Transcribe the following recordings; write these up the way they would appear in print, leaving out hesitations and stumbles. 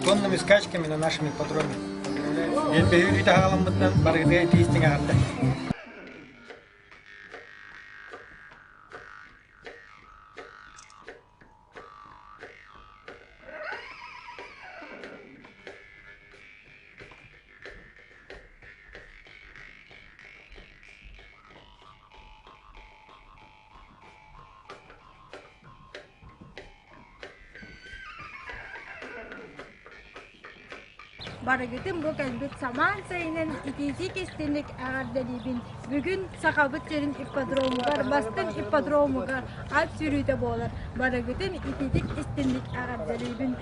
Конными скачками на нашем ипподроме. Элбэһи таһаҕаламмытынан барыгытыгар итии-истиҥ эҕэрдэ. Барыгытын бу кэлбит самаан сайынын итиитик истиҥник эҕэрдэлиибин. Бүгүн Сахабыт сирин ипподромугар, бастыҥ ипподромугар ат сүүрүүтэ буолар. Барыгытын итиитик истиҥник эҕэрдэлиибин.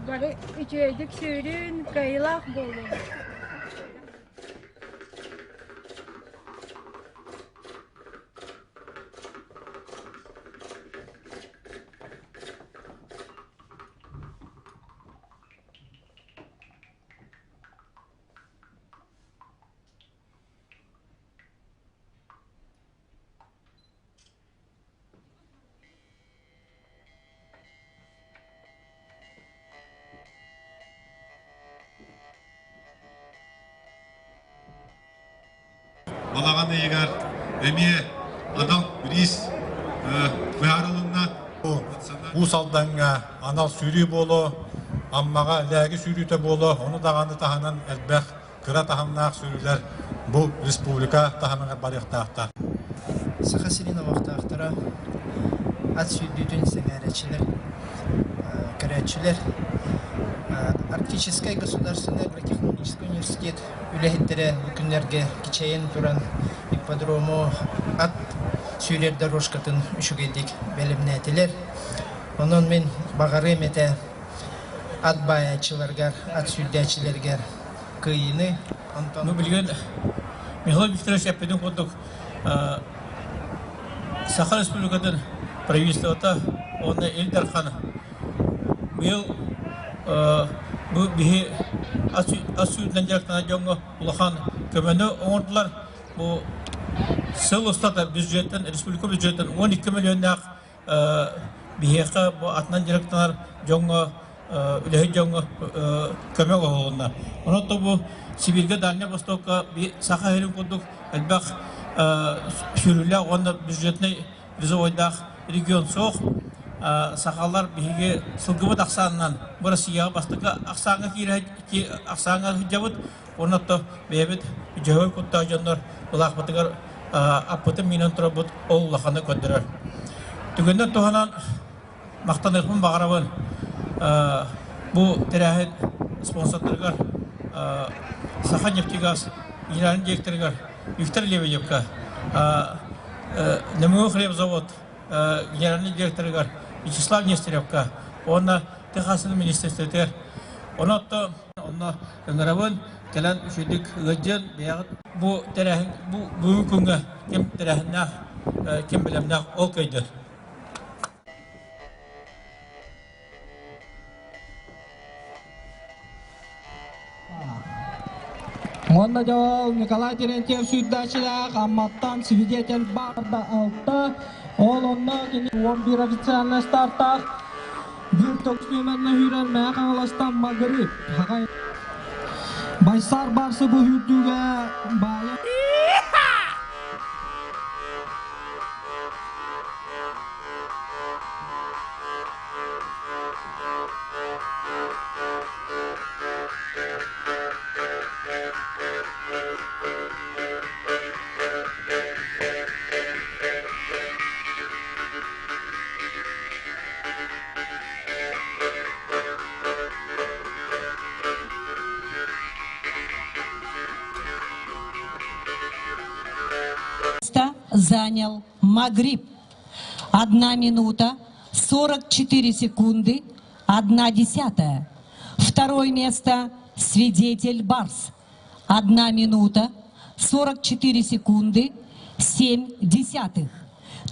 Бары үчүгэйдик сүүрүн, кыайыылаах буолуҥ. Балаҕан ыйыгар эмиэ анал бириис быһаарылынна. Уус Алдаҥҥа анал сүүрүү буолуо, Аммаҕа Лээги сүүрүүтэ буолуо, ону даҕаны таһынан элбэх кыра таһымнаах сүүрүүлэр бу республика таһымыгар барыахтаахтар. Саха сирин олохтоохторо ат сүүрдүүтүн сэҥээрээччилэр, көрөөччүлэр Арктическай государственный агротехнологический университет үлэһиттэрэ бу күннэргэ кичэйэн туран ипподрому ат сүүрэр дорожкатын үчүгэйдик бэлэмнээтилэр. Онон мин баҕарыам этэ ат баайааччыларгар, ат сүүрдээччилэргэр кыайыыны онтон Ну, билигин Михаил Викторович эппитин курдук Саха Республикатын правительствота уонна Ил Дархан быйыл бу биһи ас сүүрдэн дьарыктанар дьоҥҥо улахан көмөнү оҥордулар. Бу сыл устата бюджеттан, республика бюджеттан 12 миллионнаах биһиэхэ бу атынан дьарыктанар дьоҥҥо үлэһит дьоҥҥо көмө оҥоһулунна. Онон бу Сибииргэ Дальнай Востокка Саха сирин курдук элбэх сүүрүүлээх уонна бюджетнай призовойдаах регион суох. Сахалар биһиги сылгыбыт ахсаанынан бу Россияҕа бастакы ахсааҥҥа киирэ ахсааҥҥа сылдьабыт. Уонна то бэйэбит дьөһөгөй куттаах дьоннор былаахпытыгар аппытын миинэн турарбыт ол улаханы көрдөрөр. Түгэнинэн туһанан махтаныахпын баҕарабын бу тэрээһин спонсордарыгар Саха нефтегаз генеральный директорыгар Виктор Лебедевка, Нөмүгү хлебзавод генеральный директорыгар Вячеслав Нестеревка уонна Техасының министерствотыгар. Онон Онно ыҥырабын, кэлэн үчүгдүк ыалдьан, бэйэҕит бу тэрээһин бу бүгүн күҥҥэ ким тэрээһиннээх, ким бэлэмнээх ол кыайдын. Уонна дьол Николай Терентьев сүүрдээччилээх Амматтан свидетель барда алта. Ол онно кини 11 официальный стартаах Биир төгүс нүөмэринэ үүрэр Мэҥэ Хаҥаластан Магриб. Байсар Барсы бу үүрдүүгэ баайа Занял Магриб. Одна минута, 44 секунды, одна десятая. Второе место свидетель Барс. Одна минута, 44 секунды, 7 десятых.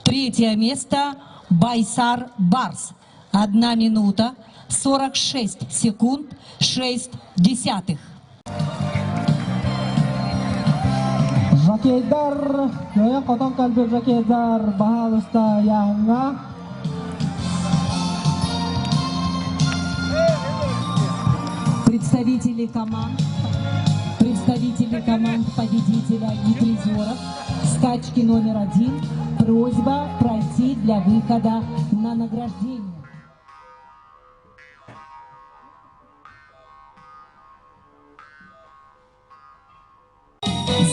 Третье место Байсар Барс. Одна минута, 46 секунд, 6 десятых. Жакейдар, кыайан-хотон кэлбит жакейдар, баһаалыста ыйааһыҥҥа. Представители команд, представители команд победителя и призеров скачки номер один просьба пройти для выхода на награждение.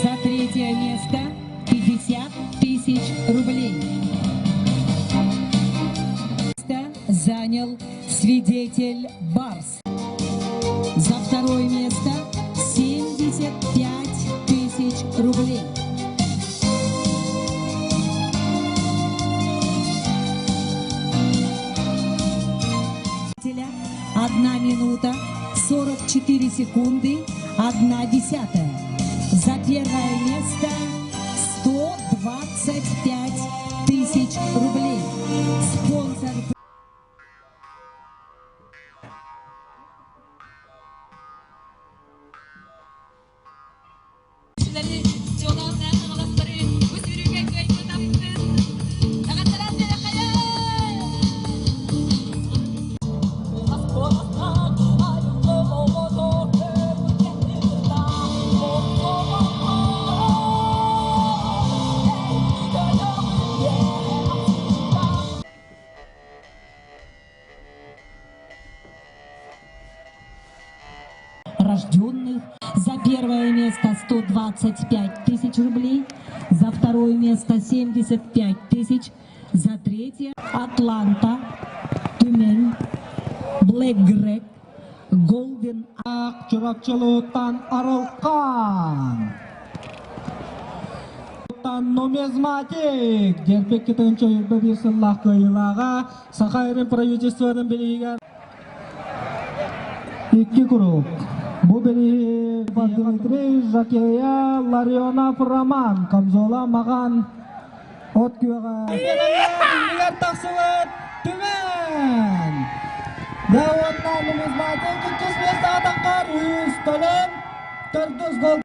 За третье место 50 тысяч рублей. Место занял свидетель Барс. За второе место 75 тысяч рублей. Одна минута 44 секунды, одна десятая. За первое место 125 тысяч рублей. Спонсор Рожденных. За первое место 125 тысяч рублей, за второе место 75 тысяч, за третье Атланта, Тюмень, Блэк Грек, Голден Чурапчы улууһуттан Арылхан. Нумизматик, Дерпекки тыһыынча 21 сыллаах кыайыылааҕа Саха Сирин правительствотын бирииһигэр икки круг. Бу бирииһи Дмитрий Жакея Ларионов Роман Камзола маҕан от күөҕэ. Иннигэр тахсыбыт Түмэн! Да уонна нумизматик иккис миэстэҕэ таххар үс төлөн төрдүс гол.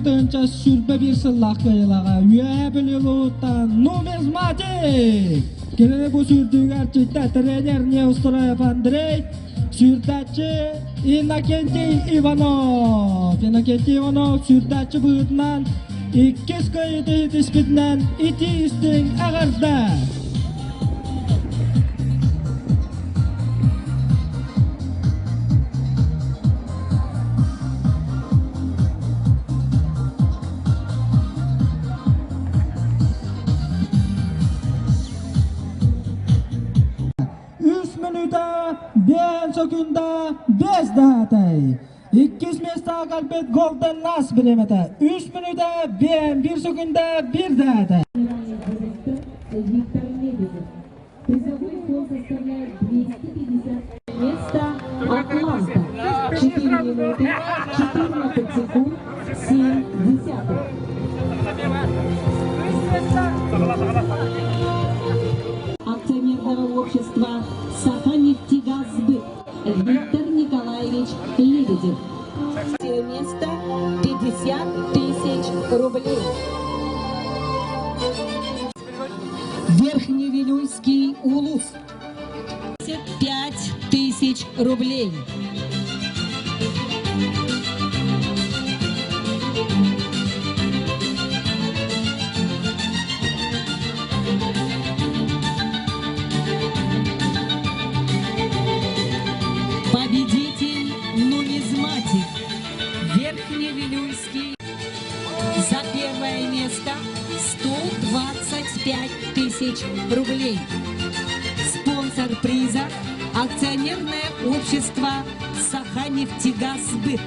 Тыһыынча сүүрбэ биир сыллаах кыайыылааҕа Үөһээ Бүлүү улууһуттан Нумизматик! Кинини бу сүүрдүүгэ эрчийдэ тренер Неустроев Андрей, сүүрдээччи Иннокентий Иванов. Иннокентий Иванов сүүрдээччи быһыытынан иккис кыайыыты ситиспитинэн итии истиҥ эҕэрдэ! Үс мүнүүтэ биэн сөкүндэ биэс дэһээтэй. Иккис миэстэҕэ кэлбит Голден Нас бириэмэтэ үс мүнүүтэ биэн биир сөкүндэ биир дэһээтэй. Виктор Лебедев. Призовой фонд составляет 250 место Атланта. общество «Саханефтегазсбыт» Виктор Николаевич Лебедев. Место 50 тысяч рублей. Верхневилюйский улус. 5 тысяч рублей. Победитель нумизматик Верхневилюйский за первое место 125 тысяч рублей. Спонсор приза – акционерное общество «Саханефтегазсбыт»,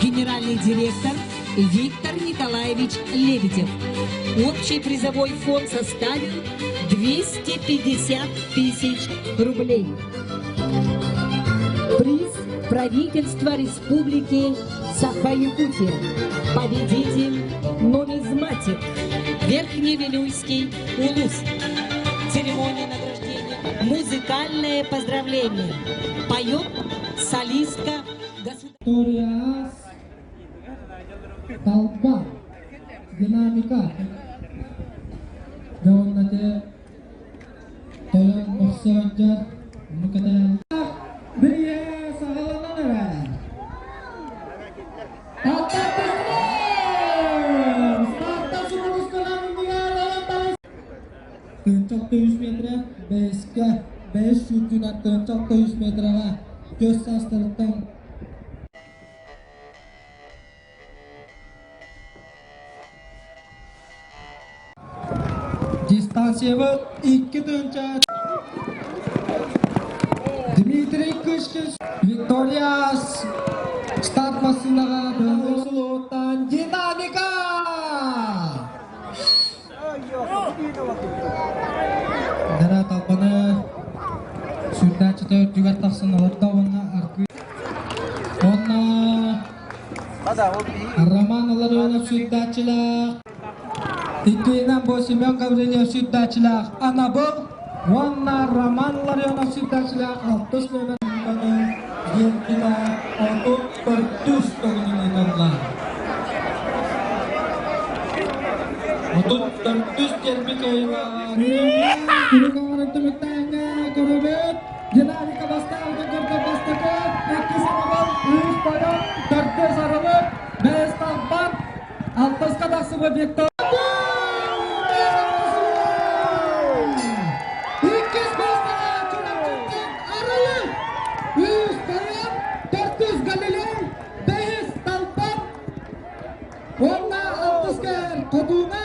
генеральный директор Виктор Николаевич Лебедев. Общий призовой фонд составил 250 тысяч рублей. Приз правительства Республики Саха-Якутия. Победитель нумизматик. Верхневилюйский улус. Церемония награждения. Музыкальное поздравление. Поет солистка государства. Толпа. Динамика. Дьоннате тойон мөхсөөнжөр муката Бирие саҕаланан эрэр. Тыынча 600 метрэ бэйэскэ бэйэс сүүрдүүнэн тыынча 600 метрэҕэ көс саастарыттан Дистанциябыт 2 тыһыынча Дмитрий Кышкин Виктория старт массыынаҕа Сулуттан Динамика! Дара талбаны сүүрдээччитэ үрдүгэр тахсан олордо уонна аргы уонна Роман Ларионов сүүрдээччилээх иккиһинэн бу Семен Гаврильев сүүрдээччилээх Анабыл уонна Роман Ларионов сүүрдээччилээх алтыс номер диэнкинэ 34 төгүлүн ыытыллар. 34 диэн кыайыылааҕа Күрүк оҥорон түмүктээҥҥэ көрөбүт. Динамика бастаабыта көрдөр бастакы, иккис анабыл, үс тойон, төрдүс арылык, бэс талбан, алтыска тахсыбыт Виктор. Иккис миэстэҕэ Чурапчыттан Арылык, үс тойон, төрдүс Галилей, бэһис Талбан уонна алтыска Хотууна.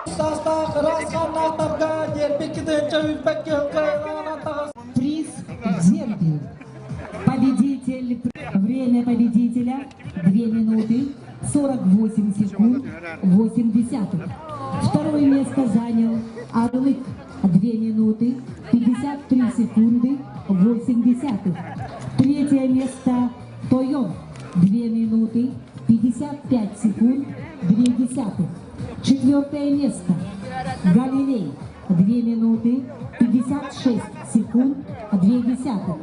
Саастаах ыраас хааннаахтарга диэрбикки тыһыынча үүрбэт кыһыл таҕыс. Приз Дерби. Победитель. Время победителя 2 минуты 48 секунд 8 десятых. Второе место занял Орлык 2 минуты 53 секунды 8 десятых. Третье место Тойон 2 минуты 55 секунд 2 десятых. Четвертое место Галилей 2 минуты 56 секунд 2 десятых.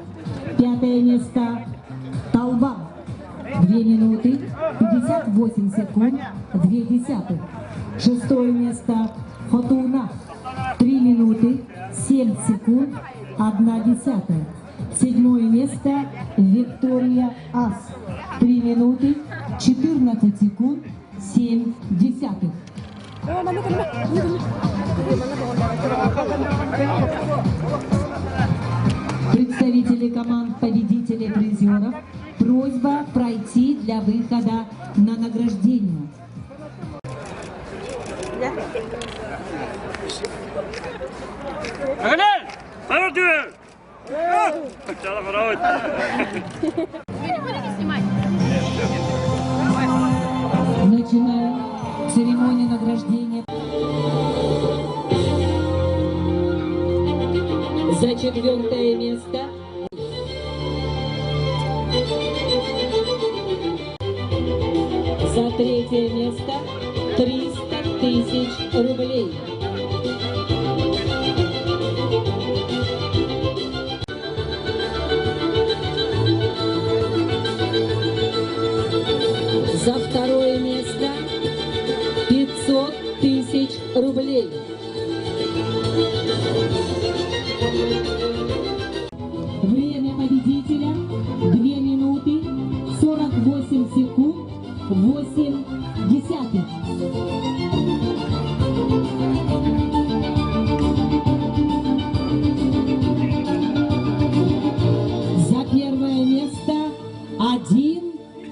Пятое место Талбан 2 минуты 58 секунд 2 десятых. Шестое место Хотуна 3 минуты 7 секунд 1 десятая. Седьмое место Виктория Ас 3 минуты 14 секунд 7 десятых. Представители команд победителей призеров, просьба пройти для выхода на награждение. Начинаем церемонию награждения. За четвертое место За третье место 300 тысяч рублей. За второе место 500 тысяч рублей. Время победителя 2 минуты 48 секунд 8 десятых. За первое место 1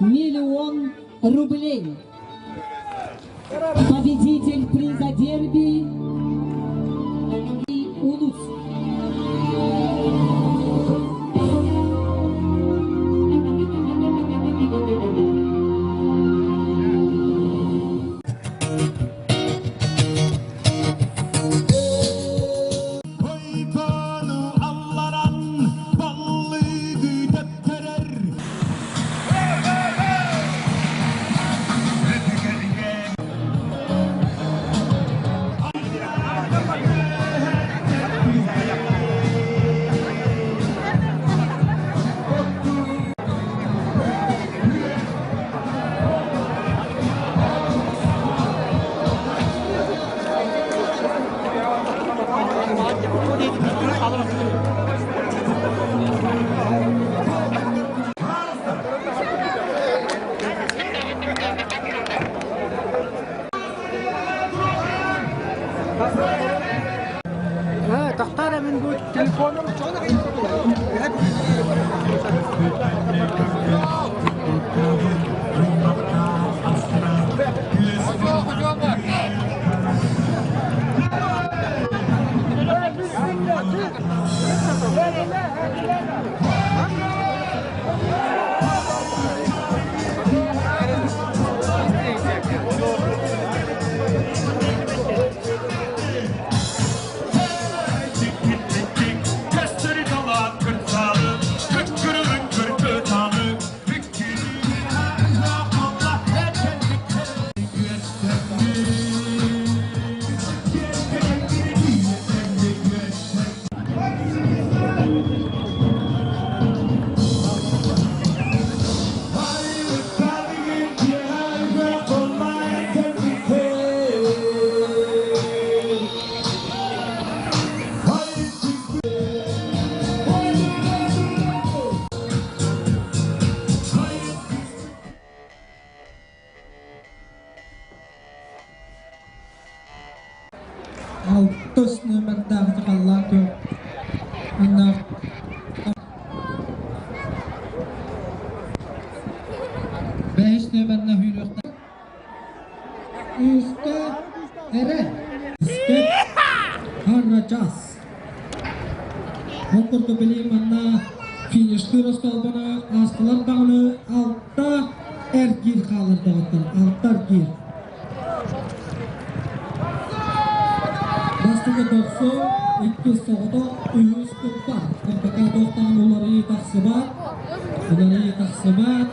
миллион рублей. Победитель приза дерби Улус. Алтыс нүөмэрдээх дьахаллаан түөр уонна бэһис нүөмэринэн сүүрүөхтээх. Үскэ эрэ. Кэп Харрачас. Ол курдук билигин манна фиништыыр остуолбаны аастылар даҕаны алта эргиир хаалар доҕоттор, алта эргиир. Бастакы дохсун, иккис соҕотох, үһүс туппат. Пока туохтаан уларыйыы тахсыбат, уларыйыы тахсыбат.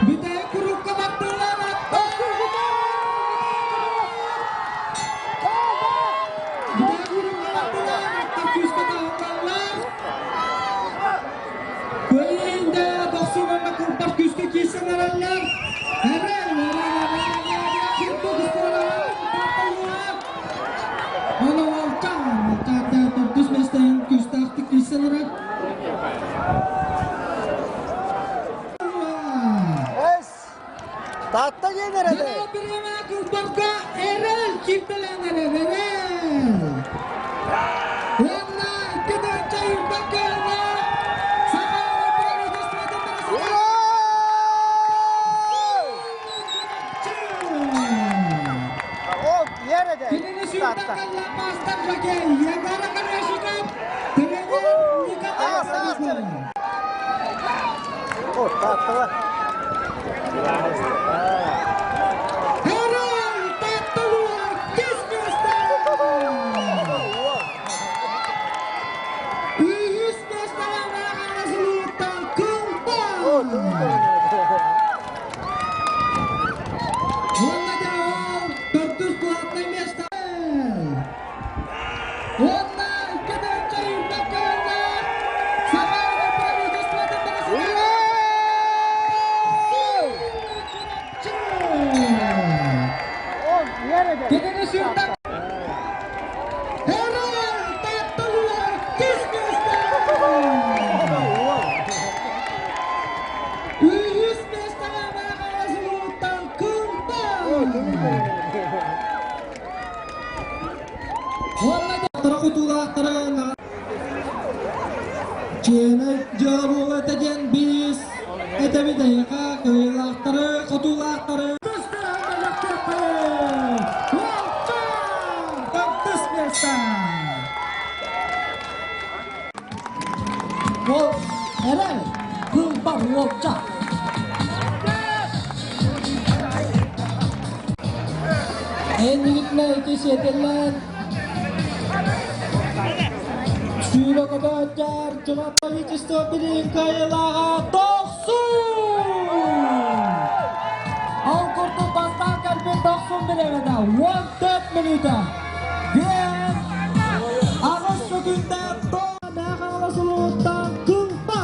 Бүтэй курукка баттылар Бүтэй курукка баттылар атта күүскэ таһыллаллар. Көлүйінде дохсуганна кылбар күүскэ киирсэн эрэллэр. Эрэл, эрэл, эрэл, эрэл, курдук Ону Алтан, Алтан төрдүс миэстэһин күүстээхтик киирсэн эрэр. Эс! Таатта диэн эрэлэ! Бириэмэ кылбарга эрэл кииртэлээн эрэр, эрэл! Уонна икки тыһыынча юрбат кыһыҥҥа Саха правительствотын бэрэсидьиэнэ Кинини сүүрдэн кэллэ пастор Жакей, Егор Оконешников, тренер Николай Садыков. Эрэл Таатталуар кис миэстэ! Үһүс миэстэҕэ Араҕас улууттан Кылбаа! Уонна да ол төрдүс платнай миэстэ. Уонна икки тыһыынча юрбат кыһыҥҥа Саха правительствотын бэрэсидьиэнэ Кини сүрдэ Эрэл Таатталыа кис миэстэ! Үһүс миэстэҕэ Мааҕаҕас улууттан Кылбан! Уонна дьахтара кутуулаахтары Чиэнэй дьыала буолуо этэ диэн биис этэбит эһиэхэ кыайыылаахтары, хотуулаахтары Төрдүс миэстэ! Ол эрэл кылбар уолча. Эннигитинэ ити сиэтэллэр Сүүрэ көтөөттөр правительство билин кыайыылааҕа Дохсун! Ол курдук бастаан кэлбит Дохсун билэбитэ 14 мүнүүтэ. Биэс аҕыс сөкүүндэ Мэхаала Сулууттан Кылба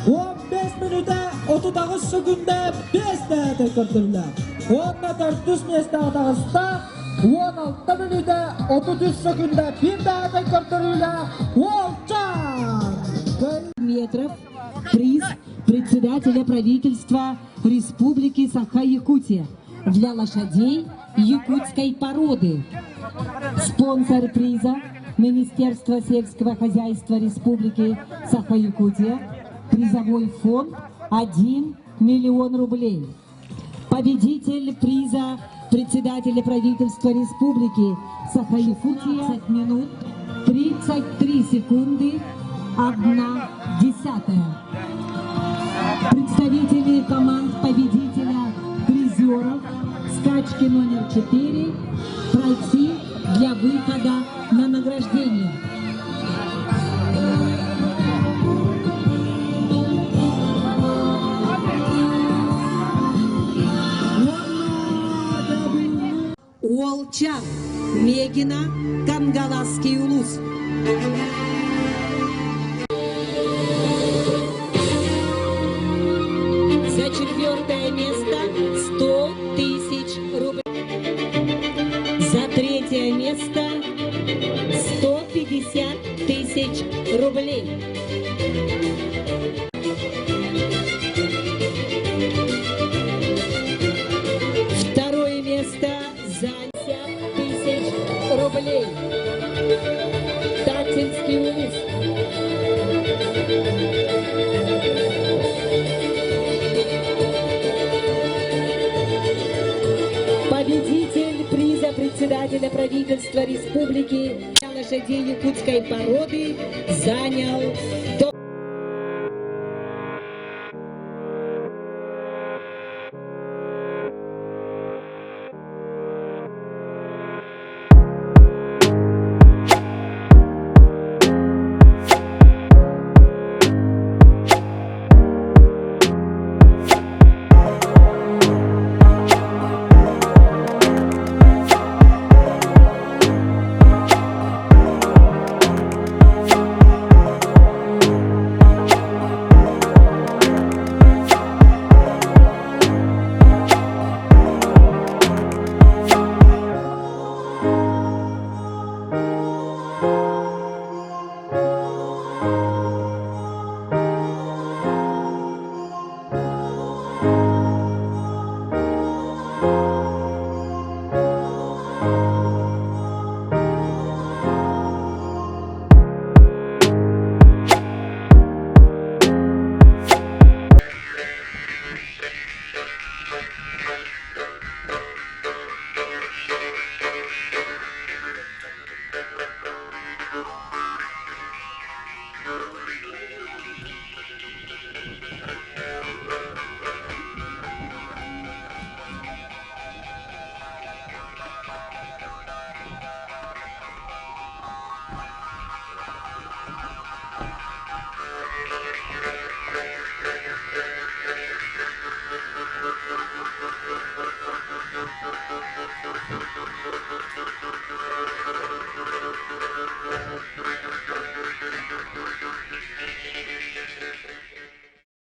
15 мүнүүтэ 38 сөкүүндэ 5 дээтэ көрдөрүллэ. Уонна төрдүс миэстэҕэ таҕыста 16 мүнүүтэ 33 сөкүүндэ 1 дээтэ көрдөрүүлээх Уолчаан! Метров приз председателя правительства Республики Саха-Якутия для лошадей якутской породы. Спонсор приза Министерство сельского хозяйства Республики Саха-Якутия. Призовой фонд 1 миллион рублей. Победитель приза председателя правительства Республики Саха-Якутия 20 минут 33 секунды 1 десятая. Представители команд победителя призеров скачки номер 4 пройти для выхода на награждение. Уолча, Мегина, Кангаласский улус. За четвертое место 100 тысяч рублей. За третье место 150 тысяч рублей. Второе место за 50 тысяч рублей. Татинский улус. Победитель приза председателя правительства республики лошадей якутской породы занял топ.